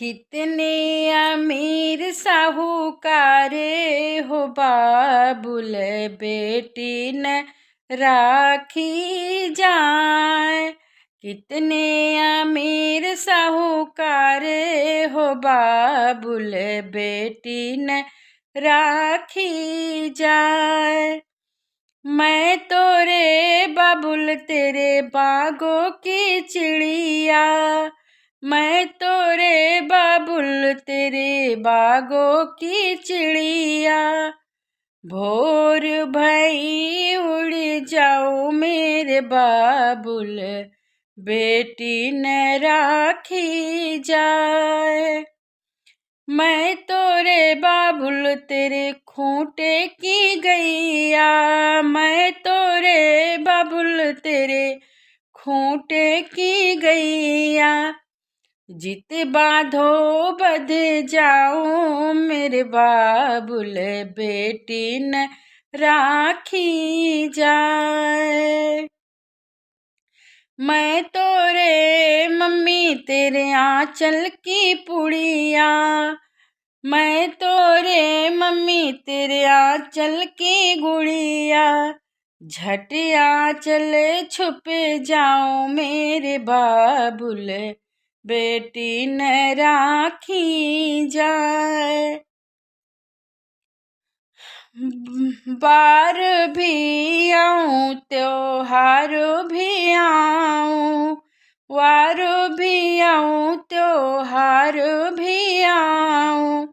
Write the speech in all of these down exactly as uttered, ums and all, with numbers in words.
कितने अमीर साहूकार हो बाबुल, बेटी न राखी जाए। कितने अमीर साहूकार हो बाबुल, बेटी न राखी जाए। मैं तो रे बाबुल तेरे बागों की चिड़िया, मैं तो रे बाबुल तेरे बागों की चिड़िया। भोर भई उड़ जाऊं मेरे बाबुल, बेटी न राखी जाए। मैं तो रे बाबुल तेरे खूंटे की गैया, मैं तो रे बाबुल तेरे खूंटे की गैया। जित बांधो बध जाऊं मेरे बाबुल, बेटी न राखी जाए। मैं तो रे मम्मी तेरे आंचल की पुड़िया, मैं तो रे मम्मी तेरे आंचल की गुड़िया। झट आंचल छुप जाऊं मेरे बाबुल, बेटी न राखी जाए। बार भी आऊं, त्योहार भी आऊं, वार भी आऊं, त्योहार भी आऊं,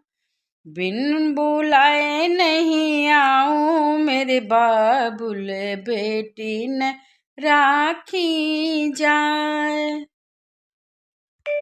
बिन बुलाए नहीं आऊं मेरे बाबुल, बेटी न राखी जाए।